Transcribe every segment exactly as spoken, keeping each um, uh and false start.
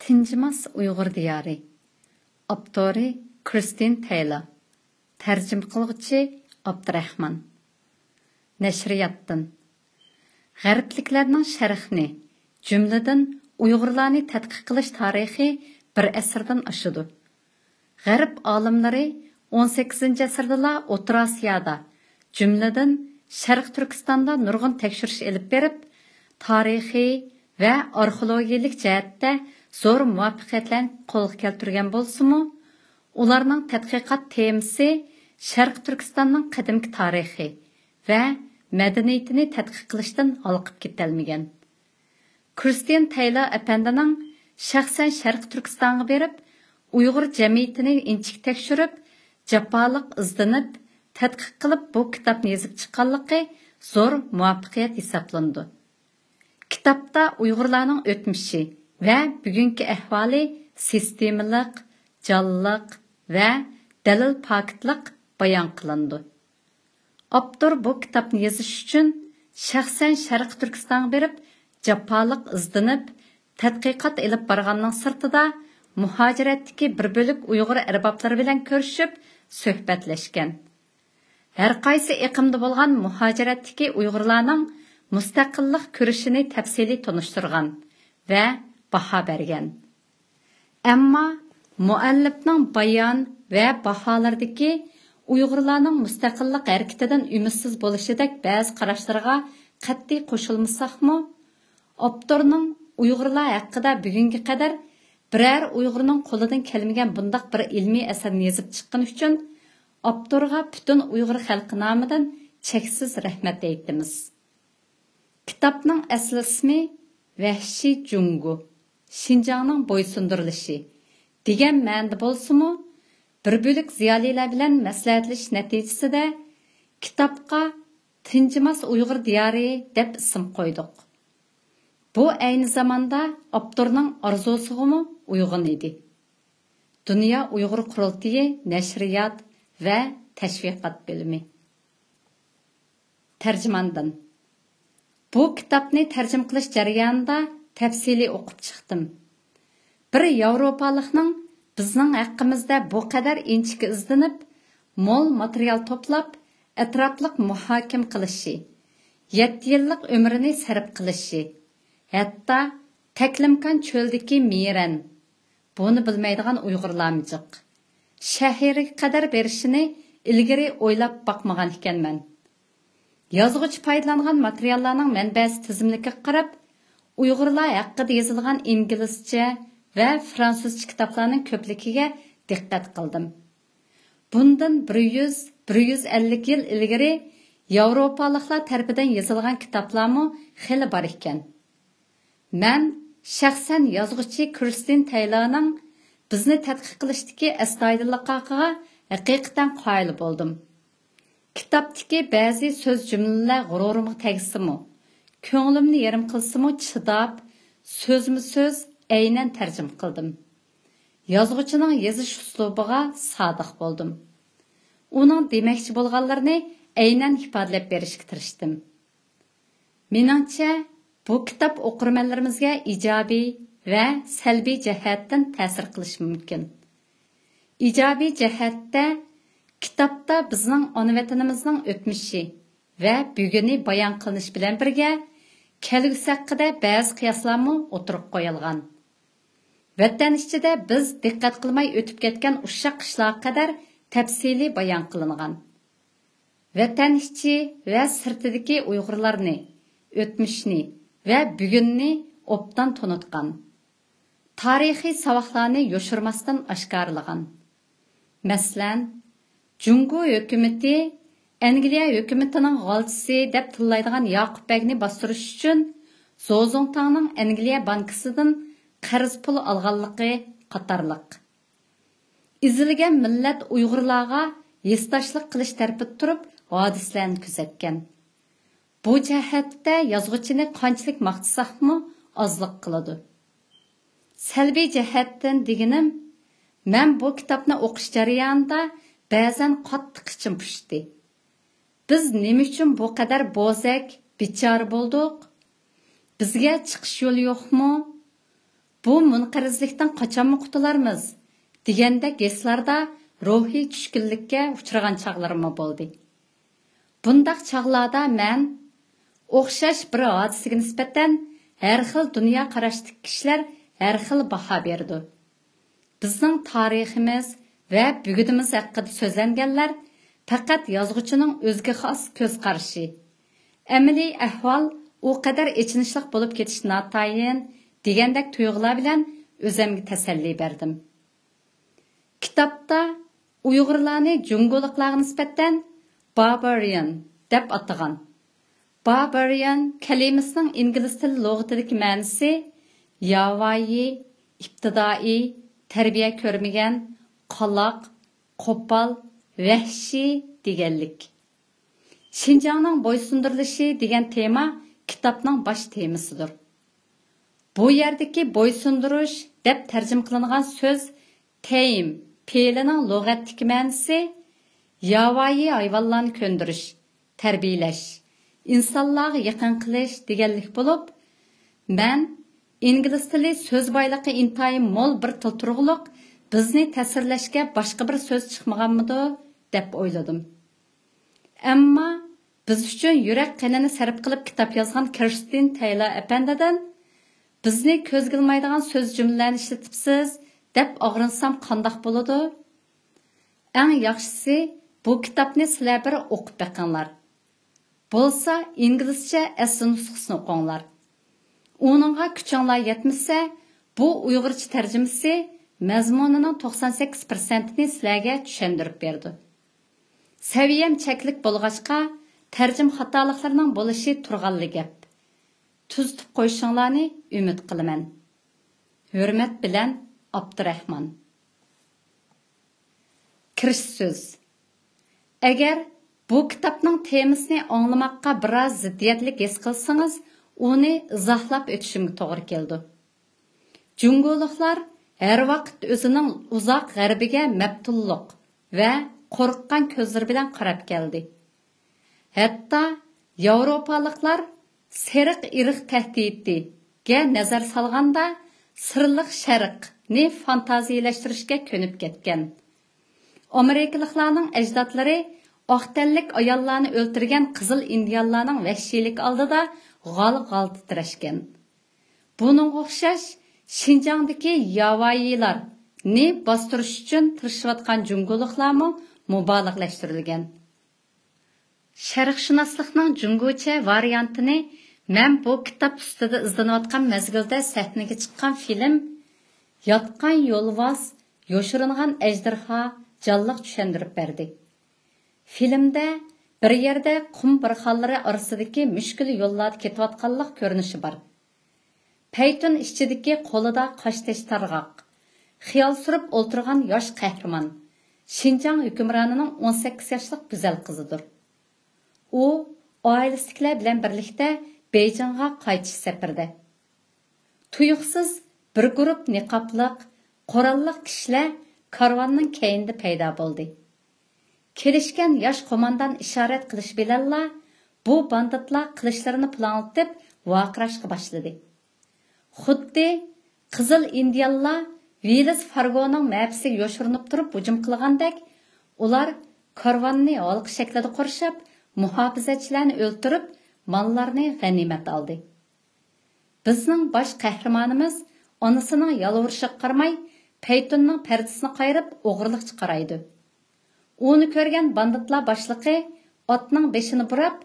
تىنجىماس ئۇيغۇر دىيارى. ئاپتورى كىرستىن تەيلور. تەرجىمە قىلغۇچى ئابدۇراخمان. نەشرىياتتىن. غەربلىكلەرنىڭ شەرقنى، جۈملىدىن ئۇيغۇرلارنى تەتقىق قىلىش تارىخى بىر ئەسىردىن ئاشىدۇ. غەرب ئالىملىرى ئون سەككىزىنچى ئەسىردىلا ئوتتۇرا ئاسىيادا، جۈملىدىن شەرقىي تۈركىستاندا نۇرغۇن تەكشۈرۈش ئېلىپ بېرىپ، تارىخىي ۋە ئارخېئولوگىيەلىك جەھەتتە زور مۇۋەپپەقىيەتلەرنى قولغا كەلتۈرگەن بولسىمۇ، ئۇلارنىڭ تەتقىقات تېمىسى شەرقىي تۈركىستاننىڭ قەدىمكى تارىخى ۋە مەدەنىيىتىنى تەتقىق قىلىشتىن ھالقىپ كېتەلمىگەن. كىرستىن تەيلور ئەپەندىنىڭ شەخسەن شەرقىي تۈركىستانغا بېرىپ، ئۇيغۇر جەمئىيىتىنى ئىنچىكە تەكشۈرۈپ، جاپالىق ئىزدىنىپ، تەتقىق قىلىپ بۇ كىتابنى يېزىپ چىققانلىقى زور مۇۋەپپەقىيەت ھېسابلىنىدۇ. كىتابتا ئۇيغۇرلارنىڭ ئۆتمۈشى ۋە بۈگۈنكى ئەھۋالى سىستېمىلىق، جانلىق ۋە دەلىل-پاكىتلىق بايان قىلىنىدۇ. ئاپتور بۇ كىتابنى يېزىش ئۈچۈن شەخسەن شەرقىي تۈركىستانغا بېرىپ، جاپالىق ئىزدىنىپ، تەتقىقات ئېلىپ بارغاننىڭ سىرتىدا، مۇھاجىرەتتىكى بىر بۆلەك ئۇيغۇر ئەربابلىرى بىلەن كۆرۈشۈپ، سۆھبەتلەشكەن. ھەرقايسى ئېقىمدا بولغان مۇھاجىرەتتىكى ئۇيغۇرلارنىڭ مۇستەقىللىق كۈرىشىنى تەپسىلىي تونۇشتۇرغان ۋە باھا بەرگەن. ئەمما مۇئەللىپنىڭ بايان ۋە باھالىرىدىكى ئۇيغۇرلارنىڭ مۇستەقىللىق ھەرىكىتىدىن ئۈمىدسىز بولۇشىدەك بەزى قاراشلىرىغا قەتئىي قوشۇلمىساقمۇ، ئاپتورنىڭ ئۇيغۇرلار ھەققىدە بۈگۈنگە قەدەر بىرەر ئۇيغۇرنىڭ قولىدىن كەلمىگەن بۇنداق بىر ئىلمىي ئەسەرنى يېزىپ چىققىنى ئۈچۈن ئاپتورغا پۈتۈن ئۇيغۇر خەلقى نامىدىن چەكسىز رەھمەت ئېيتىمىز. كىتابنىڭ ئەسلى ئىسمى ۋەھشىي جۇڭگو، شىنجاڭنىڭ بويسۇندۇرۇلۇشى دېگەن مەنىدە بولسىمۇ، بىر بۆلەك زىيالىيلار بىلەن مەسلىھەتلىشىش نەتىجىسىدە كىتابقا تىنجىماس ئۇيغۇر دىيارى دەپ ئىسىم قويدۇق. بۇ ئەينى زاماندا ئاپتورنىڭ ئارزۇسىغىمۇ ئۇيغۇن ئىدى. دۇنيا ئۇيغۇر قۇرۇلتىيى نەشرىيات ۋە تەشۋىقات بۆلۈمى. تەرجىماندىن. بۇ كىتابنى تەرجىمە قىلىش جەريانىدا تەپسىلىي ئوقۇپ چىقتىم. بىر ياۋروپالىقنىڭ بىزنىڭ ھەققىمىزدە بۇ قەدەر ئىنچىكە ئىزدىنىپ، مول ماتېرىيال توپلاپ، ئەتراپلىق مۇھاكىمە قىلىشى، يەتتە يىللىق ئۆمرىنى سەرپ قىلىشى، ھەتتا تەكلىمكان چۆلدىكى مىرەن، بۇنى بىلمەيدىغان ئۇيغۇرلارمۇ جىق، شەھىرىگە قەدەر بېرىشىنى ئىلگىرى ئويلاپ باقمىغان ئىكەنمەن. يازغۇچى پايدىلانغان ماتېرىياللارنىڭ مەنبەسى تىزىملىكىگە قاراپ، ئۇيغۇرلار ھەققىدە يېزىلغان ئىنگلىزچە ۋە فرانسۇزچە كىتابلارنىڭ كۆپلۈكىگە دىققەت قىلدىم. بۇندىن بىر يۈز، بىر يۈز ئەللىك يىل ئىلگىرى ياۋروپالىقلار تەرىپىدىن يېزىلغان كىتابلارمۇ خېلى بار ئىكەن. مەن شەخسەن يازغۇچى كىرستىن تەيلورنىڭ بىزنى تەتقىق قىلىشتىكى ئەستايىدىللىقىغا ھەقىقەتەن قايىل بولدۇم. كىتابتىكى بەزى سۆز جۈملىلەر غۇرۇرۇمغا تەگسىمۇ، كۆڭلۈمنى يېرىم قىلسىمۇ چىداپ، سۆزمۇ سۆز ئەينەن تەرجىمە قىلدىم. يازغۇچىنىڭ يېزىش ئۇسلۇبىغا سادىق بولدۇم. ئۇنىڭ دېمەكچى بولغانلىرىنى ئەينەن ئىپادىلەپ بېرىشكە تىرىشتىم. مېنىڭچە، بۇ كىتاب ئوقۇرمەنلىرىمىزگە ئىجابىي ۋە سەلبىي جەھەتتىن تەسىر قىلىشى مۇمكىن. ئىجابىي جەھەتتە، كىتابتا بىزنىڭ ئانا ۋەتىنىمىزنىڭ ئۆتمۈشى ۋە بۈگۈنى بايان قىلىنىش بىلەن بىرگە، كەلگۈسى ھەققىدە بەزى قىياسلارمۇ ئوتتۇرىغا قويۇلغان. ۋەتەن ئىچىدە بىز دىققەت قىلماي ئۆتۈپ كەتكەن ئۇششاق ئىشلارغا قەدەر تەپسىلىي بايان قىلىنغان. ۋەتەن ئىچى ۋە سىرتىدىكى ئۇيغۇرلارنى، ئۆتمۈشنى ۋە بۈگۈننى ئوبدان تونۇتقان. تارىخىي ساۋاقلارنى يوشۇرماستىن ئاشكارىلىغان. مەسىلەن، جۇڭگو ھۆكۈمىتى ئەنگلىيە ھۆكۈمىتىنىڭ غالچىسى دەپ تىللايدىغان ياقۇپ بەگنى باستۇرۇش ئۈچۈن زوزۇڭتاڭنىڭ ئەنگلىيە بانكىسىدىن قەرز پۇل ئالغانلىقى قاتارلىق. ئېزىلگەن مىللەت ئۇيغۇرلارغا ھېسداشلىق قىلىش تەرىپىدە تۇرۇپ ھادىسىلەرنى كۆزەتكەن. بۇ جەھەتتە يازغۇچىنى قانچىلىك ماختىساقمۇ ئازلىق قىلىدۇ. سەلبىي جەھەتتىن دېگىنىم، مەن بۇ كىتابنى ئوقۇش جەريانىدا بەزەن قاتتىق ئىچىم پۇشتى. بىز نېمە ئۈچۈن بۇ قەدەر بوزەك، بىچارە بولدۇق؟ بىزگە چىقىش يولى يوقمۇ؟ بۇ مۇنقەرزلىكتىن قاچانمۇ قۇتۇلارمىز؟ دېگەندەك ھېسلاردا روھىي چۈشكۈنلۈككە ئۇچرىغان چاغلىرىممۇ بولدى. بۇنداق چاغلاردا مەن ئوخشاش بىر ھادىسىگە نىسبەتەن ھەر خىل دۇنيا قاراشتىكى كىشىلەر ھەر خىل باھا بېرىدۇ. بىزنىڭ تارىخىمىز ۋە بۈگۈنىمىز ھەققىدە سۆزلەنگەنلەر پەقەت يازغۇچىنىڭ ئۆزىگە خاس كۆز قارىشى. ئەمەلىي ئەھۋال ئۇ قەدەر ئېچىنىشلىق بولۇپ كېتىشى ناتايىن، دېگەندەك تۇيغۇلار بىلەن ئۆزەمگە تەسەللى بەردىم. كىتابتا ئۇيغۇرلارنى جۇڭگولۇقلارغا نىسبەتەن باربارىيان دەپ ئاتىغان. باربارىيان كەلىمىسىنىڭ ئىنگلىز تىلى لۇغىتىدىكى مەنىسى ياۋايى، ئىپتىدائىي، تەربىيە كۆرمىگەن، قالاق، قوپال، ۋەھشىي دېگەنلىك. شىنجاڭنىڭ بويسۇندۇرۇلۇشى دېگەن تېما كىتابنىڭ باش تېمىسىدۇر. بۇ يەردىكى بويسۇندۇرۇش دەپ تەرجىمە قىلىنغان سۆز تەيم پېئىلىنىڭ لۇغەتتىكى مەنىسى ياۋايى ھايۋانلارنى كۆندۈرۈش، تەربىيەلەش، ئىنسانلارغا يېقىن قىلىش دېگەنلىك بولۇپ، مەن ئىنگلىز تىلى سۆز بايلىقى ئىنتايىن مول بىر تىل تۇرغۇلۇق، بىزنى تەسىرلەشكە باشقا بىر سۆز چىقمىغانمىدۇ دەپ ئويلىدىم. ئەمما بىز ئۈچۈن يۈرەك قېنىنى سەرپ قىلىپ كىتاب يازغان كىرستىن تەيلور ئەپەندىدىن، بىزنى كۆزگە ئىلمايدىغان سۆز جۈملىلەرنى ئىشلىتىپسىز، دەپ ئاغرىنسام قانداق بولىدۇ؟ ئەڭ ياخشىسى، بۇ كىتابنى سىلەر بىر ئوقۇپ بېقىڭلار. بولسا ئىنگلىزچە ئەسلى نۇسخىسىنى ئوقۇڭلار. ئۇنىڭغا كۈچۈڭلار يەتمىسە، بۇ ئۇيغۇرچە تەرجىمىسى مەزمۇنىنىڭ توقسان سەككىز پىرسەنتىنى سىلەرگە چۈشەندۈرۈپ بېرىدۇ. سەۋىيەم چەكلىك بولغاچقا، تەرجىمە خاتالىقلىرىنىڭ بولۇشى تۇرغانلا گەپ. تۈزىتىپ قويۇشۇڭلارنى ئۈمىد قىلىمەن. ھۆرمەت بىلەن، ئابدۇراخمان. كىرىش سۆز. ئەگەر بۇ كىتابنىڭ تېمىسىنى ئاڭلىماققا بىراز زىددىيەتلىك ھېس قىلسىڭىز، ئۇنى ئىزاھلاپ ئۆتۈشۈمگە توغرا كېلىدۇ. جۇڭگولۇقلار ھەر ۋاقىت ئۆزىنىڭ ئۇزاق غەربىگە مەپتۇنلۇق ۋە قورققان كۆزلىرى بىلەن قاراپ كەلدى. ھەتتا ياۋروپالىقلار سېرىق ئىرق تەھدىتىگە نەزەر سالغاندا، سىرلىق شەرقنى فانتازىيەلەشتۈرۈشكە كۆنۈپ كەتكەن. ئامېرىكىلىقلارنىڭ ئەجدادلىرى ئاق تەنلىك ئاياللارنى ئۆلتۈرگەن قىزىل ئىندىيانلارنىڭ ۋەھشىيلىكى ئالدىدا غال-غال تىترەشكەن. بۇنىڭغا ئوخشاش، شىنجاڭدىكى ياۋايىلارنى باستۇرۇش ئۈچۈن تىرىشىۋاتقان جۇڭگولۇقلارمۇ مۇبالىغىلەشتۈرۈلگەن. شەرقشۇناسلىقنىڭ جۇڭگوچە ۋارىيانتىنى مەن بۇ كىتاب ئۈستىدە ئىزدىنىۋاتقان مەزگىلدە سەھنىگە چىققان فىلىم ياتقان يولۋاس، يوشۇرۇنغان ئەجدىرھا جانلىق چۈشەندۈرۈپ بەردى. فىلىمدە بىر يەردە قۇم بارخانلىرى ئارىسىدىكى مۈشكۈل يوللاردا كېتىۋاتقانلىق كۆرۈنۈشى بار. پەيتۇن ئىچىدىكى قولىدا قاشتېشى تارغاق، خىيال سۈرۈپ ئولتۇرغان ياش قەھرىمان، شىنجاڭ ھۆكۈمرانىنىڭ ئون سەككىز ياشلىق گۈزەل قىزىدۇر. ئۇ ئائىلىسىدىكىلەر بىلەن بىرلىكتە بېيجىڭغا قايتىش سەپىرىدە. تۇيۇقسىز بىر گۇرۇپ نىقابلىق، قوراللىق كىشىلەر كارۋاننىڭ كەينىدە پەيدا بولدى. كېلىشكەن ياش قوماندان ئىشارەت قىلىشى بىلەنلا، بۇ باندىتلار قىلىچلىرىنى پۇلاڭلىتىپ ۋارقىراشقا باشلىدى. خۇددى قىزىل ئىندىيانلار ۋېلىس فارگونىڭ مەپىسىگە يوشۇرۇنۇپ تۇرۇپ ھۇجۇم قىلغاندەك، ئۇلار كارۋاننى ھالقا شەكلىدە قورشاپ، مۇھاپىزەتچىلەرنى ئۆلتۈرۈپ، ماللارنى غەنىيمەت ئالدى. بىزنىڭ باش قەھرىمانىمىز ئانىسىنىڭ يالۋۇرۇشىغا قارىماي، پەيتۇننىڭ پەردىسىنى قايرىپ، ئوغرىلىقچە قارايدۇ. ئۇنى كۆرگەن باندىتلار باشلىقى ئاتنىڭ بېشىنى بۇراپ،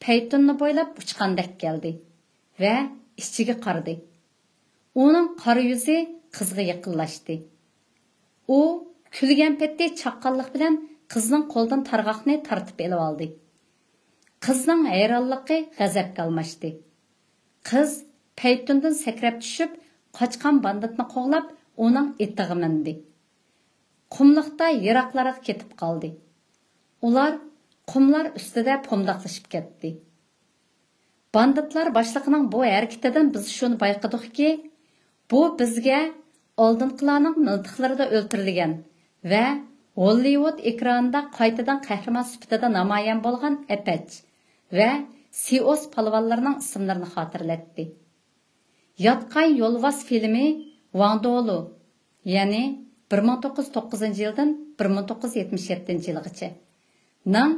پەيتۇننى بويلاپ ئۇچقاندەك كەلدى ۋە ئىچىگە قارىدى. ئۇنىڭ قارا يۈزى قىزغا يېقىنلاشتى. ئۇ كۈلگەن پېتى چاققانلىق بىلەن قىزنىڭ قولىدىن تارغاقنى تارتىپ ئېلىۋالدى. قىزنىڭ ھەيرانلىقى غەزەپكە ئالماشتى. قىز پەيتۇندىن سەكرەپ چۈشۈپ، قاچقان باندىتنى قوغلاپ، ئۇنىڭ ئېتىغا مىندى. قۇملۇقتا يىراقلارغا كېتىپ قالدى. ئۇلار قۇملار ئۈستىدە پومداقلىشىپ كەتتى. باندىتلار باشلىقىنىڭ بۇ ھەرىكىتىدىن بىز شۇنى بايقىدۇقكى، بۇ بىزگە ئالدىنقىلارنىڭ مىلتىقلىرىدا ئۆلتۈرۈلگەن ۋە ھوللىۋۇد ئېكرانىدا قايتىدىن قەھرىمان سۈپىتىدە نامايان بولغان ئەپەچ ۋە سىئوس پالۋانلىرىنىڭ ئىسىملىرىنى خاتىرىلەتتى. ياتقان يولۋاس فىلىمى ۋاڭ دولۇ، يەنى بىر مىڭ توققۇز يۈز توققۇزىنچى يىلدىن بىر مىڭ توققۇز يۈز يەتمىش يەتتىنچى يىلغىچە نىڭ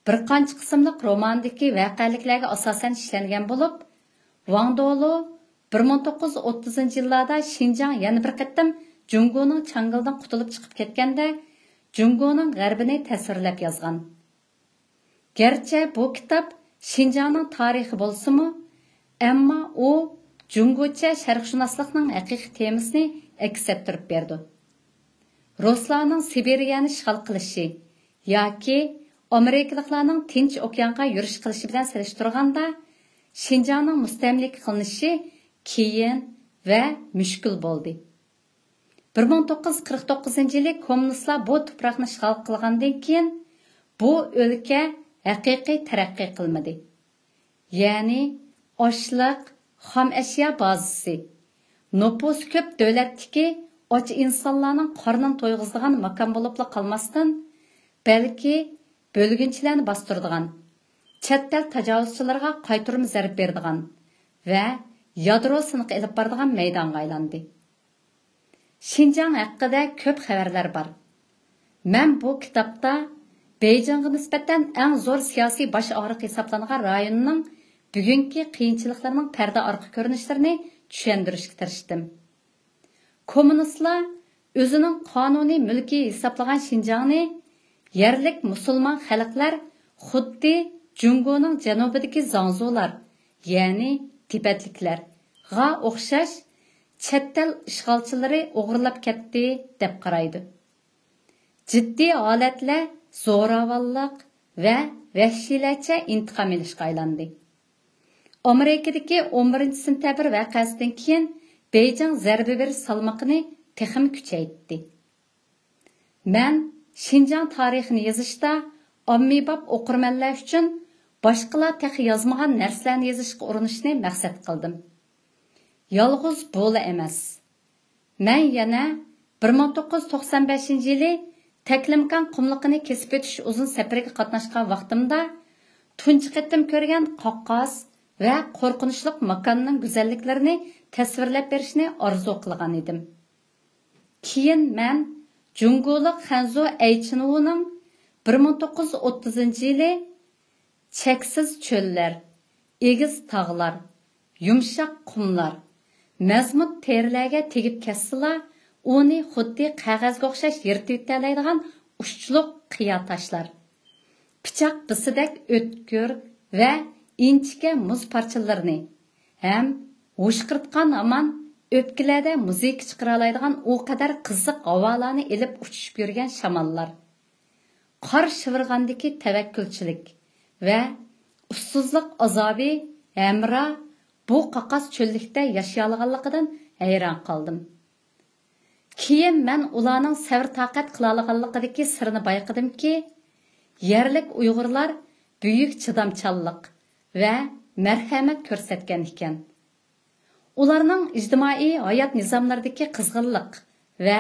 بىر قانچە قىسىملىق رومانىدىكى ۋەقەلىكلەرگە ئاساسەن ئىشلەنگەن بولۇپ، ۋاڭ دولۇ بىر مىڭ توققۇز يۈز ئوتتۇزىنچى يىللاردا شىنجاڭ يەنە بىر قېتىم جۇڭگونىڭ چاڭگىلىدىن قۇتۇلۇپ چىقىپ كەتكەندە، جۇڭگونىڭ غەربىنى تەسۋىرلەپ يازغان. گەرچە بۇ كىتاب شىنجاڭنىڭ تارىخى بولسىمۇ، ئەمما ئۇ جۇڭگوچە شەرقشۇناسلىقنىڭ ھەقىقىي تېمىسىنى ئەكس ئەتتۈرۈپ بېرىدۇ. رۇسلارنىڭ سىبىرىيەنى ئىشغال قىلىشى ياكى ئامېرىكىلىقلارنىڭ تىنچ ئوكيانغا يۈرۈش قىلىشى بىلەن سېلىشتۇرغاندا، شىنجاڭنىڭ مۇستەملىكە قىلىنىشى قىيىن ۋە مۈشكۈل بولدى. بىر مىڭ توققۇز يۈز قىرىق توققۇزىنچى يىلى كوممۇنىستلار بۇ تۇپراقنى ئىشغال قىلغاندىن كېيىن، بۇ ئۆلكە ھەقىقىي تەرەققىي قىلمىدى. يەنى ئاشلىق، خام ئەشيا بازىسى، نوپۇسى كۆپ دۆلەتتىكى ئاچ ئىنسانلارنىڭ قارنىنى تويغۇزىدىغان ماكان بولۇپلا قالماستىن، بەلكى بۆلگۈنچىلەرنى باستۇرىدىغان، چەت ئەل تاجاۋۇزچىلىرىغا قايتۇرما زەربە بېرىدىغان ۋە يادرو سىنىقى ئېلىپ بارىدىغان مەيدانغا ئايلاندى. شىنجاڭ ھەققىدە كۆپ خەۋەرلەر بار. مەن بۇ كىتابتا بېيجىڭغا نىسبەتەن ئەڭ زور سىياسىي باش ئاغرىق ھېسابلانغان رايوننىڭ بۈگۈنكى قىيىنچىلىقلىرىنىڭ پەردە ئارقا كۆرۈنۈشلىرىنى چۈشەندۈرۈشكە تىرىشتىم. كوممۇنىستلار ئۆزىنىڭ قانۇنىي مۈلكى ھېسابلىغان شىنجاڭنى يەرلىك مۇسۇلمان خەلقلەر خۇددى جۇڭگونىڭ جەنۇبىدىكى زاڭزۇلار، يەنى تىبەتلىكلەرغا ئوخشاش چەت ئەل ئىشغالچىلىرى ئوغرىلاپ كەتتى، دەپ قارايدۇ. جىددىي ھالەتلەر زوراۋانلىق ۋە ۋەھشىيلەرچە ئىنتىقام ئېلىشقا ئايلاندى. ئامېرىكىدىكى ئون بىرىنچى سېنتەبىر ۋەقەسىدىن كېيىن بېيجىڭ زەربە بېرىش سالمىقىنى تېخىمۇ كۈچەيتتى. مەن شىنجاڭ تارىخىنى يېزىشتا ئاممىباب ئوقۇرمەنلەر ئۈچۈن باشقىلار تېخى يازمىغان نەرسىلەرنى يېزىشقا ئۇرۇنۇشنى مەقسەت قىلدىم. يالغۇز بۇلا ئەمەس. مەن يەنە بىر مىڭ توققۇز يۈز توقسان بەشىنچى يىلى تەكلىماكان قۇملۇقىنى كېسىپ ئۆتۈش ئۇزۇن سەپىرىگە قاتناشقان ۋاقتىمدا، تۇنجى قېتىم كۆرگەن قاقاس ۋە قورقۇنچلۇق ماكاننىڭ گۈزەللىكلىرىنى تەسۋىرلەپ بېرىشنى ئارزۇ قىلغان ئىدىم. كېيىن مەن جۇڭگولۇق خەنزۇ ئەيچىنۋۇنىڭ بىر مىڭ توققۇز يۈز ئوتتۇزىنچى يىلى چەكسىز چۆللەر، ئېگىز تاغلار، يۇمشاق قۇملار، مەزمۇت تېرىلەرگە تېگىپ كەتسىلا، ئۇنى خۇددى قەغەزگە ئوخشاش يىرتىۋېتەلەيدىغان ئۇچلۇق قىيا تاشلار، پىچاق بىسىدەك ئۆتكۈر ۋە ئىنچىكە مۇز پارچىلىرىنى ھەم ھۇشقۇرتقان ھامان ئۆپكىلەردە مۇزىكا چىقىرالايدىغان ئۇ قەدەر قىزىق ھاۋالارنى ئېلىپ ئۇچۇشۇپ يۈرگەن شاماللار، قار شىۋىرغاندىكى تەۋەككۈلچىلىك ۋە ئۇسسۇزلۇق ئازابى ھەمراھ بۇ قاقاس چۆللۈكتە ياشىيالىغانلىقىدىن ھەيران قالدىم. كېيىن مەن ئۇلارنىڭ سەۋر-تاقەت قىلالىغانلىقىدىكى سىرنى بايقىدىمكى، يەرلىك ئۇيغۇرلار بۈيۈك چىدامچانلىق ۋە مەرھەمەت كۆرسەتكەن ئىكەن. ئۇلارنىڭ ئىجتىمائىي ھايات نىزاملىرىدىكى قىزغىنلىق ۋە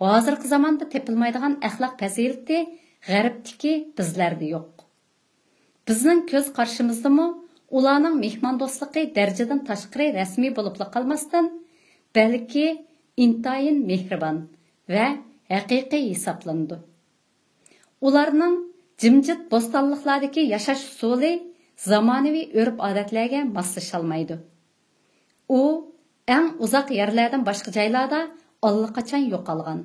ھازىرقى زاماندا تېپىلمايدىغان ئەخلاق پەزىلىتى غەربتىكى بىزلەردە يوق. بىزنىڭ كۆز قارىشىمىزدىمۇ ئۇلارنىڭ مېھماندوستلۇقى دەرىجىدىن تاشقىرى رەسمىي بولۇپلا قالماستىن، بەلكى ئىنتايىن مېھرىبان ۋە ھەقىقىي ھېسابلىنىدۇ. ئۇلارنىڭ جىمجىت بوستانلىقلاردىكى ياشاش ئۇسۇلى زامانىۋى ئۆرپ-ئادەتلەرگە ماسلىشالمايدۇ. ئۇ ئەڭ ئۇزاق يەرلەردىن باشقا جايلاردا ئاللىقاچان يوقالغان.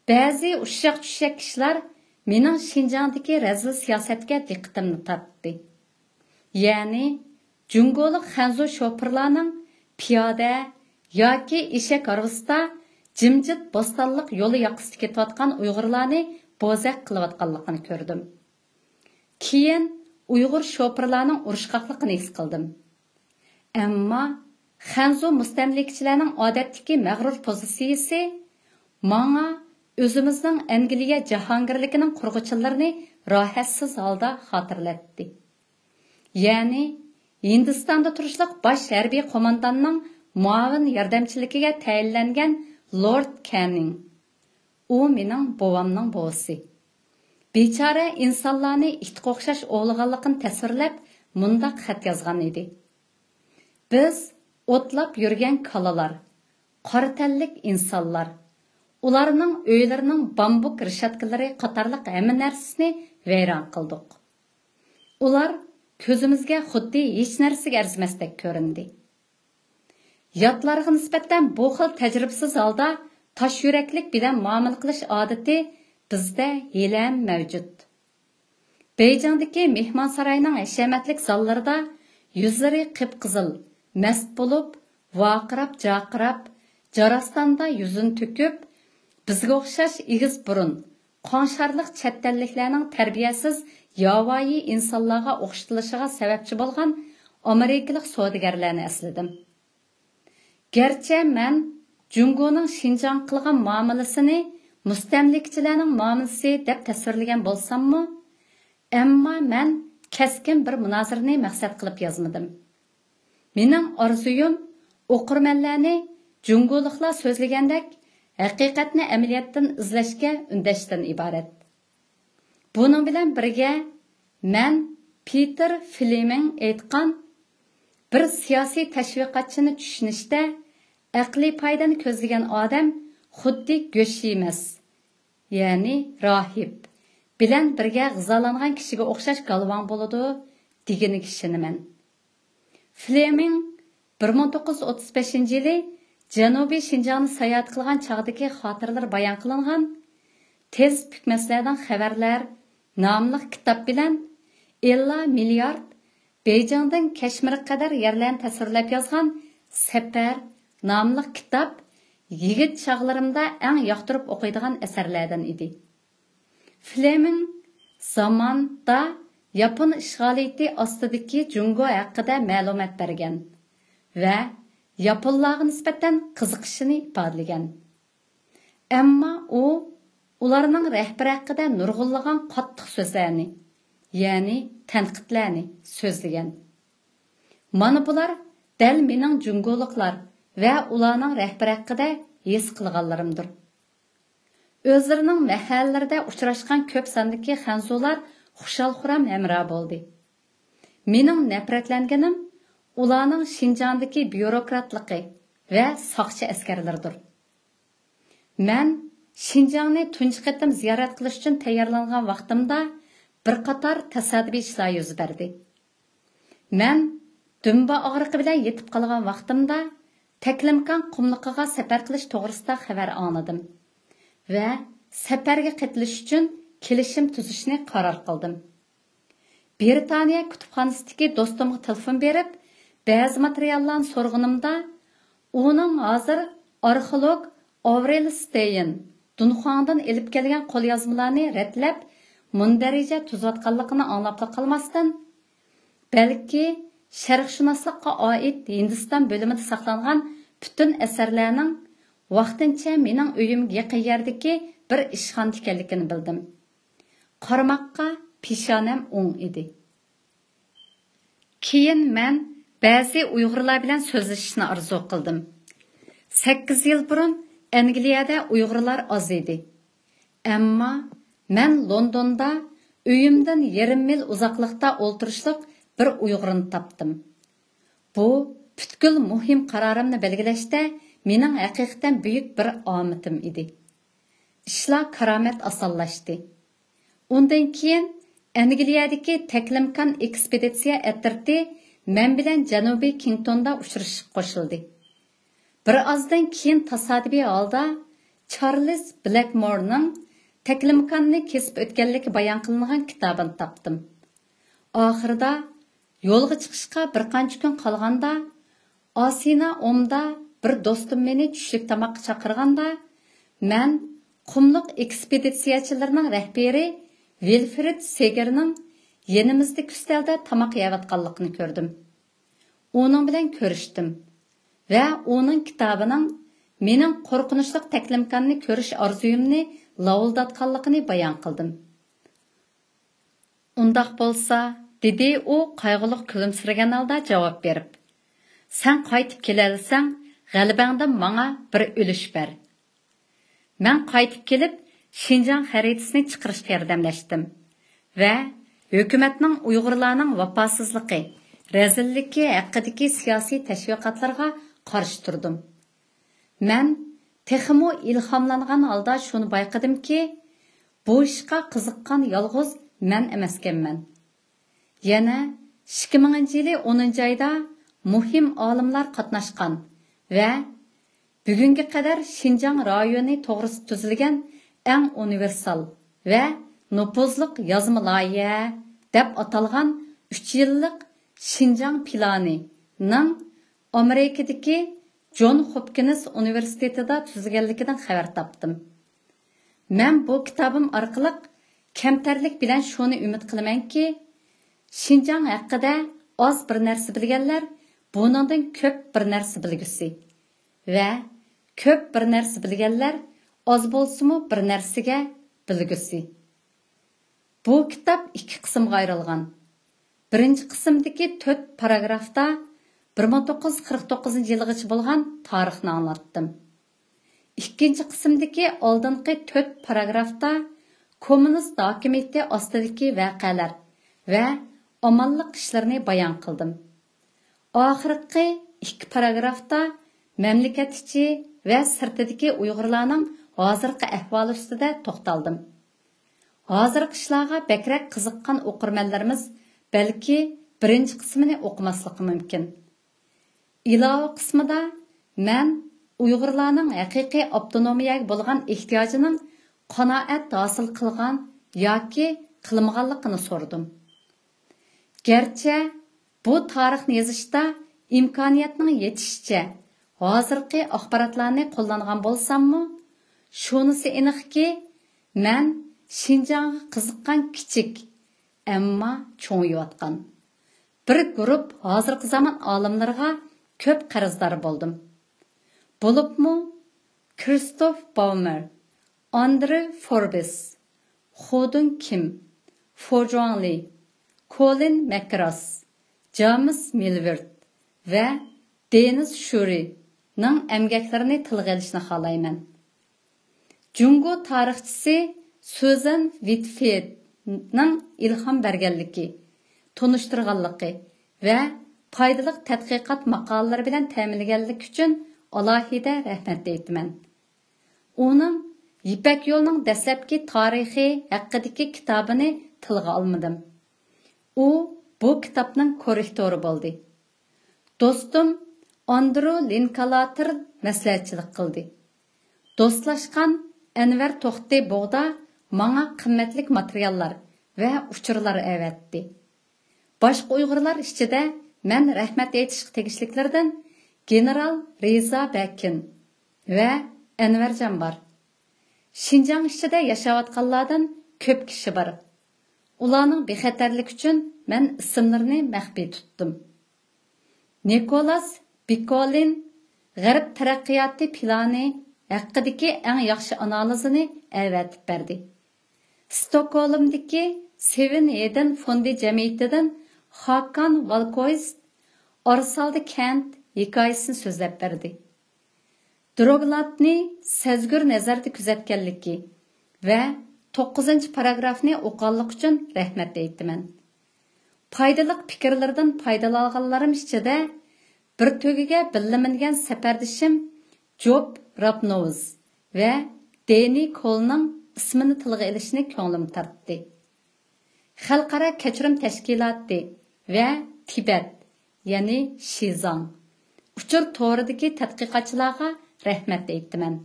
بەزى ئۇششاق-چۈششەك ئىشلار مېنىڭ شىنجاڭدىكى رەزىل سىياسەتكە دىققىتىمنى تارتتى. يەنى جۇڭگولۇق خەنزۇ شوپۇرلارنىڭ پىيادە ياكى ئېشەك ھارۋىسىدا جىمجىت بوستانلىق يولى ياقىسىدا كېتىۋاتقان ئۇيغۇرلارنى بوزەك قىلىۋاتقانلىقىنى كۆردۈم. كېيىن ئۇيغۇر شوپۇرلارنىڭ ئۇرۇشقاقلىقىنى ھېس قىلدىم. ئەمما خەنزۇ مۇستەملىكىچىلەرنىڭ ئادەتتىكى مەغرۇر پوزىتسىيىسى ماڭا ئۆزىمىزنىڭ ئەنگلىيە جاھانگىرلىكىنىڭ قۇرغۇچىلىرىنى راھەتسىز ھالدا خاتىرىلەتتى. يەنى ھىندىستاندا تۇرۇشلۇق باش ھەربىي قومانداننىڭ مۇئاۋىن ياردەمچىلىكىگە تەيىنلەنگەن لورد كەننىڭ. ئۇ مېنىڭ بوۋامنىڭ بوۋىسى. بىچارە ئىنسانلارنى ئىتقا ئوخشاش ئوۋلىغانلىقىنى تەسۋىرلەپ، مۇنداق خەت يازغان ئىدى: بىز ئوتلاپ يۈرگەن كالىلار، قارا تەنلىك ئىنسانلار، ئۇلارنىڭ ئۆيلىرىنىڭ بامبۇك رېشاتكىلىرى قاتارلىق ھەممە نەرسىسىنى ۋەيران قىلدۇق. ئۇلار كۆزىمىزگە خۇددى ھېچ نەرسىگە ئەرزىمەستەك كۆرۈندى. ياتلارغا نىسبەتەن بۇ خىل تەجرىبىسىز ھالدا تاش يۈرەكلىك بىلەن مۇئامىلە قىلىش ئادىتى بىزدە ھېلىھەم مەۋجۇت. بېيجىڭدىكى مېھمانساراينىڭ ھەشەمەتلىك زاللىرىدا يۈزلىرى قىپقىزىل، مەست بولۇپ، ۋارقىراپ، جارقىراپ، جاراستاندا يۈزىنى تۆكۈپ، بىزگە ئوخشاش ئېگىز بۇرۇن، قاڭشارلىق چەت ئەللىكلەرنىڭ تەربىيەسىز ياۋايى ئىنسانلارغا ئوخشىتىلىشىغا سەۋەبچى بولغان ئامېرىكىلىق سودىگەرلەرنى ئەسلىدىم. گەرچە مەن جۇڭگونىڭ شىنجاڭغا قىلغان مۇئامىلىسىنى مۇستەملىكىچىلەرنىڭ مۇئامىلىسى دەپ تەسۋىرلىگەن بولساممۇ، ئەمما مەن كەسكىن بىر مۇنازىرىنى مەقسەت قىلىپ يازمىدىم. مېنىڭ ئارزۇيۇم ئوقۇرمەنلەرنى جۇڭگولۇقلار سۆزلىگەندەك ھەقىقەتنى ئەمەلىيەتتىن ئىزلەشكە ئۈندەشتىن ئىبارەت. بۇنىڭ بىلەن بىرگە، مەن پېتېر فلېمىڭ ئېيتقان، بىر سىياسىي تەشۋىقاتچىنى چۈشىنىشتە ئەقلىي پايدىنى كۆزلىگەن ئادەم خۇددى گۆش يېمەس، يەنى راھىب، بىلەن بىرگە غىزالانغان كىشىگە ئوخشاش گالۋاڭ بولىدۇ، دېگىنىگە ئىشىنىمەن. فلېمىڭ بىر مىڭ توققۇز يۈز ئوتتۇز بەشىنچى يىلى جەنۇبىي شىنجاڭنى ساياھەت قىلغان چاغدىكى خاتىرىلىرى بايان قىلىنغان تېز پۈكمەسلەردىن خەۋەرلەر ناملىق كىتاب بىلەن ئېللا مىليارد بېيجىڭدىن كەشمىرگە قەدەر يەرلەرنى تەسۋىرلەپ يازغان سەپەر ناملىق كىتاب يىگىت چاغلىرىمدا ئەڭ ياقتۇرۇپ ئوقۇيدىغان ئەسەرلەردىن ئىدى. فلېمىڭ زاماندا ياپون ئىشغالىيىتى ئاستىدىكى جۇڭگو ھەققىدە مەلۇمات بەرگەن ۋە ياپونلارغا نىسبەتەن قىزىقىشىنى ئىپادىلىگەن. ئەمما ئۇ ئۇلارنىڭ رەھبىرى ھەققىدە نۇرغۇنلىغان قاتتىق سۆزلەرنى، يەنى تەنقىدلەرنى سۆزلىگەن. مانا بۇلار دەل مېنىڭ جۇڭگولۇقلار ۋە ئۇلارنىڭ رەھبىرى ھەققىدە ھېس قىلغانلىرىمدۇر. ئۆزلىرىنىڭ مەھەللىلىرىدە ئۇچراشقان كۆپ ساندىكى خەنزۇلار خۇشال-خۇرام ھەمراھ بولدى. مېنىڭ نەپرەتلەنگىنىم ئۇلارنىڭ شىنجاڭدىكى بيۇروكراتلىقى ۋە ساقچى ئەسكەرلىرىدۇر. مەن شىنجاڭنى تۇنجى قېتىم زىيارەت قىلىش ئۈچۈن تەييارلانغان ۋاقتىمدا بىر قاتار تاسادىپىي ئىشلار يۈز بەردى. مەن دۈمبە ئاغرىقى بىلەن يېتىپ قالغان ۋاقتىمدا تەكلىماكان قۇملۇقىغا سەپەر قىلىش توغرىسىدا خەۋەر ئاڭلىدىم ۋە سەپەرگە قېتىلىش ئۈچۈن كېلىشىم تۈزۈشنى قارار قىلدىم. برىتانىيە كۇتۇپخانىسىدىكى دوستۇمغا تېلېفون بېرىپ، بەزى ماتېرىياللارنى سورىغىنىمدا، ئۇنىڭ ھازىر ئارخېئولوگ ئاۋرېل ستېين دۇنخۇاڭدىن ئېلىپ كەلگەن قوليازمىلارنى رەتلەپ، مۇندەرىجە تۈزۈۋاتقانلىقىنى ئاڭلاپلا قالماستىن، بەلكى شەرقشۇناسلىققا ئائىت ھىندىستان بۆلۈمىدە ساقلانغان پۈتۈن ئەسەرلەرنىڭ ۋاقتىنچە مېنىڭ ئۆيۈمگە يېقىن يەردىكى بىر ئىشخانىدا ئىكەنلىكىنى بىلدىم. قارىماققا پېشانەم ئوڭ ئىدى. كېيىن مەن بەزى ئۇيغۇرلار بىلەن سۆزلىشىشنى ئارزۇ قىلدىم. سەككىز يىل بۇرۇن ئەنگلىيەدە ئۇيغۇرلار ئاز ئىدى. ئەمما مەن لوندوندا ئۆيۈمدىن يېرىم مىل ئۇزاقلىقتا ئولتۇرۇشلۇق بىر ئۇيغۇرنى تاپتىم. بۇ پۈتكۈل مۇھىم قارارىمنى بەلگىلەشتە مېنىڭ ھەقىقەتەن بۈيۈك بىر ئامىتىم ئىدى. ئىشلار كارامەت ئاسانلاشتى. ئۇندىن كېيىن ئەنگلىيەدىكى تەكلىماكان ئېكسپېدىتسىيە ئەترىتى مەن بىلەن جەنۇبىي كېنتوندا ئۇچرىشىشقا قوشۇلدى. بىر ئازدىن كېيىن تاسادىپىي ھالدا چارلىز بلەكمورنىڭ تەكلىماكاننى كېسىپ ئۆتكەنلىكى بايان قىلىنغان كىتابىنى تاپتىم. ئاخىرىدا يولغا چىقىشقا بىر قانچە كۈن قالغاندا، ئاسىنا ئومدا بىر دوستۇم مېنى چۈشلۈك تاماققا چاقىرغاندا، مەن قۇملۇق ئېكسپېدىتسىيەچىلىرىنىڭ رەھبىرى ۋىلفرىد سېگېرنىڭ يېنىمىزدىكى ئۈستەلدە تاماق يەۋاتقانلىقىنى كۆردۈم. ئۇنىڭ بىلەن كۆرۈشتۈم ۋە ئۇنىڭ كىتابىنىڭ مېنىڭ قورقۇنچلۇق تەكلىماكاننى كۆرۈش ئارزۇيۇمنى لاۋۇلداتقانلىقىنى بايان قىلدىم. ئۇنداق بولسا، دېدى ئۇ قايغۇلۇق كۈلۈمسىرىگەن ھالدا جاۋاب بېرىپ، سەن قايتىپ كېلەلىسەڭ، غەلىبەڭدىن ماڭا بىر ئۈلۈش بەر. مەن قايتىپ كېلىپ، شىنجاڭ خەرىتىسىنى چىقىرىشقا ياردەملەشتىم ۋە ھۆكۈمەتنىڭ ئۇيغۇرلارنىڭ ۋاپاسىزلىقى، رەزىللىكى ھەققىدىكى سىياسىي تەشۋىقاتلىرىغا قارشى تۇردۇم. مەن تېخىمۇ ئىلھاملانغان ھالدا شۇنى بايقىدىمكى، بۇ ئىشقا قىزىققان يالغۇز مەن ئەمەسكەنمەن. يەنە ئىككى مىڭىنچى يىلى ئونىنچى ئايدا مۇھىم ئالىملار قاتناشقان ۋە بۈگۈنگە قەدەر شىنجاڭ رايونى توغرىسىدا تۈزۈلگەن ئەڭ ئۇنىۋېرسال ۋە نوپۇزلۇق يازما لايىھە دەپ ئاتالغان ئۈچ يىللىق شىنجاڭ پىلانىنىڭ ئامېرىكىدىكى جون خوپكىنس ئۇنىۋېرسىتېتىدا تۈزۈلگەنلىكىدىن خەۋەر تاپتىم. مەن بۇ كىتابىم ئارقىلىق كەمتەرلىك بىلەن شۇنى ئۈمىد قىلىمەنكى، شىنجاڭ ھەققىدە ئاز بىر نەرسە بىلگەنلەر بۇنىڭدىن كۆپ بىر نەرسە بىلگۈسى ۋە كۆپ بىر نەرسە بىلگەنلەر ئاز بولسىمۇ بىر نەرسىگە بىلگۈسى. بۇ كىتاب ئىككى قىسىمغا ئايرىلغان. بىرىنچى قىسىمدىكى تۆت پاراگرافتا بىر مىڭ توققۇز يۈز قىرىق توققۇزىنچى يىلغىچە بولغان تارىخنى ئاڭلاتتىم. ئىككىنچى قىسىمدىكى ئالدىنقى تۆت پاراگرافتا كوممۇنىست ھاكىمىيىتى ئاستىدىكى ۋەقەلەر ۋە ئامانلىق ئىشلىرىنى بايان قىلدىم. ئاخىرقى ئىككى پاراگرافتا مەملىكەت ئىچى ۋە سىرتىدىكى ئۇيغۇرلارنىڭ ھازىرقى ئەھۋالى ئۈستىدە توختالدىم. ھازىرقى ئىشلارغا بەكرەك قىزىققان ئوقۇرمەنلىرىمىز بەلكى بىرىنچى قىسمىنى ئوقۇماسلىقى مۇمكىن. ئىلاۋە قىسمىدا مەن ئۇيغۇرلارنىڭ ھەقىقىي ئاپتونومىيەگە بولغان ئېھتىياجىنىڭ قانائەت ھاسىل قىلغان ياكى قىلمىغانلىقىنى سورىدىم. گەرچە بۇ تارىخنى يېزىشتا ئىمكانىيەتنىڭ يېتىشىچە ھازىرقى ئاخباراتلارنى قوللانغان بولساممۇ، شۇنىسى ئېنىقكى، مەن شىنجاڭغا قىزىققان كىچىك، ئەمما چوڭىيىۋاتقان بىر گۇرۇپ ھازىرقى زامان ئالىملىرىغا كۆپ قەرزدار بولدۇم. بولۇپمۇ كرىستوف باۋمېر، ئاندرې فوربس، خودېڭ كىم، فو جۇاڭلى، كولىن مەكراس، جامېس مىلۋېرت ۋە دېنىس شۇرىنىڭ ئەمگەكلىرىنى تىلغا ئېلىشنى خالايمەن. جۇڭگو تارىخچىسى سۈزەن ۋىتفېدنىڭ ئىلھام بەرگەنلىكى، تونۇشتۇرغانلىقى ۋە پايدىلىق تەتقىقات ماقالىلىرى بىلەن تەمىنلىگەنلىكى ئۈچۈن ئالاھىدە رەھمەت ئېيتىمەن. ئۇنىڭ يىپەك يولىنىڭ دەسلەپكى تارىخى ھەققىدىكى كىتابىنى تىلغا ئالمىدىم. ئۇ بۇ كىتابنىڭ كوررېكتورى بولدى. دوستۇم ئاندرو لىنكالاتېر مەسلىھەتچىلىك قىلدى. دوستلاشقان ئەنۋەر توختى بوغدا ماڭا قىممەتلىك ماتېرىياللار ۋە ئۇچۇرلار ئەۋەتتى. باشقا ئۇيغۇرلار ئىچىدە مەن رەھمەت ئېيتىشقا تېگىشلىكلىرىدىن گېنېرال رىزا بەكىن ۋە ئەنۋەرجان بار. شىنجاڭ ئىچىدە ياشاۋاتقانلاردىن كۆپ كىشى بار. ئۇلارنىڭ بىخەتەرلىكى ئۈچۈن مەن ئىسىملىرىنى مەخپىي تۇتتۇم. نىكولاس بىكولىن غەرب تەرەققىياتى پىلانى ھەققىدىكى ئەڭ ياخشى ئانالىزىنى ئەۋەتىپ بەردى. ستوكھولمدىكى سېۋېن ھېدېن فوندى جەمئىيىتىدىن خاكان ۋالكويست ئارىسالدى كەنت ھېكايىسىنى سۆزلەپ بەردى. دروگلاتنى سەزگۈر نەزەردە كۆزەتكەنلىكى ۋە توققۇزىنچى پاراگرافنى ئوقۇغانلىقى ئۈچۈن رەھمەت ئېيتىمەن. پايدىلىق پىكىرلىرىدىن پايدىلانغانلىرىم ئىچىدە بىر تۆگىگە بىللە مىنگەن سەپەردىشىم جوب رابنوۋز ۋە دېنى كولنىڭ ئىسمىنى تىلغا ئېلىشنى كۆڭلۈم تارتتى. خەلقئارا كەچۈرۈم تەشكىلاتى ۋە تىبەت، يەنى شىزاڭ ئۇچۇر تورىدىكى تەتقىقاتچىلارغا رەھمەت ئېيتىمەن.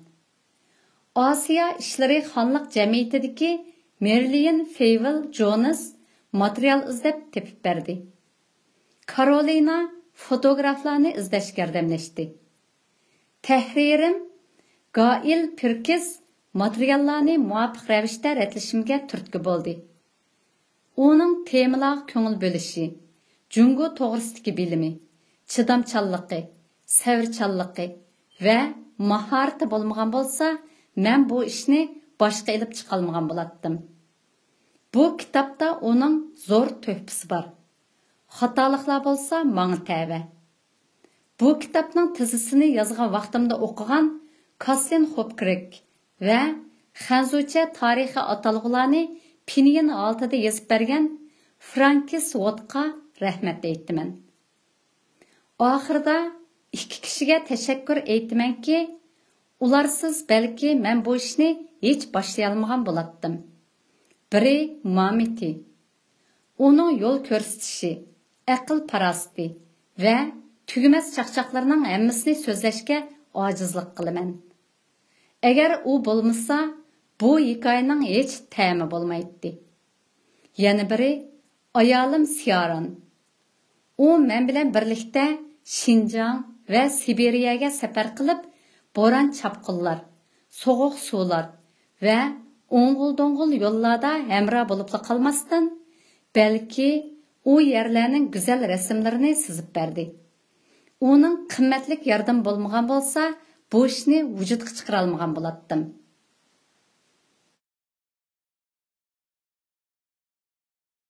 ئاسىيا ئىشلىرى خانلىق جەمئىيىتىدىكى مېرلىيىن فېيۋىل جونس ماتېرىيال ئىزدەپ تېپىپ بەردى. كارولىنا فوتوگرافلارنى ئىزدەشكە ياردەملەشتى. تەھرىرىم گائىل پىركىس ماتېرىياللارنى مۇۋاپىق رەۋىشتە رەتلىشىمگە تۈرتكە بولدى. ئۇنىڭ تېمىلارغا كۆڭۈل بۆلۈشى، جۇڭگو توغرىسىدىكى بىلىمى، چىدامچانلىقى، سەۋرچانلىقى ۋە ماھارىتى بولمىغان بولسا، مەن بۇ ئىشنى باشقا ئېلىپ چىقالمىغان بولاتتىم. بۇ كىتابتا ئۇنىڭ زور تۆھپىسى بار. خاتالىقلار بولسا ماڭا تەۋە. بۇ كىتابنىڭ تېزىسىنى يازغان ۋاقتىمدا ئوقۇغان كاسسىن خوپكرىك ۋە خەنزۇچە تارىخىي ئاتالغۇلارنى پىنيىن ھالىتىدە يېزىپ بەرگەن فرانكىس ۋوتقا رەھمەت ئېيتىمەن. ئاخىرىدا ئىككى كىشىگە تەشەككۈر ئېيتىمەنكى، ئۇلارسىز بەلكى مەن بۇ ئىشنى ھېچ باشلىيالمىغان بولاتتىم. بىرى مامىتى. ئۇنىڭ يول كۆرسىتىشى، ئەقىل پاراسىتى ۋە تۈگىمەس چاقچاقلىرىنىڭ ھەممىسىنى سۆزلەشكە ئاجىزلىق قىلىمەن. ئەگەر ئۇ بولمىسا، بۇ ھېكايىنىڭ ھېچ تەمى بولمايتتى. يەنە بىرى ئايالىم سياران. ئۇ مەن بىلەن بىرلىكتە شىنجاڭ ۋە سىبىرىيەگە سەپەر قىلىپ، بوران-چاپقۇنلار، سوغۇق سۇلار ۋە ئوڭغۇل-دوڭغۇل يوللاردا ھەمراھ بولۇپلا قالماستىن، بەلكى ئۇ يەرلەرنىڭ گۈزەل رەسىملىرىنى سىزىپ بەردى. ئۇنىڭ قىممەتلىك ياردىمى بولمىغان بولسا، بۇ ئىشنى ۋۇجۇدقا چىقىرالمىغان بولاتتىم.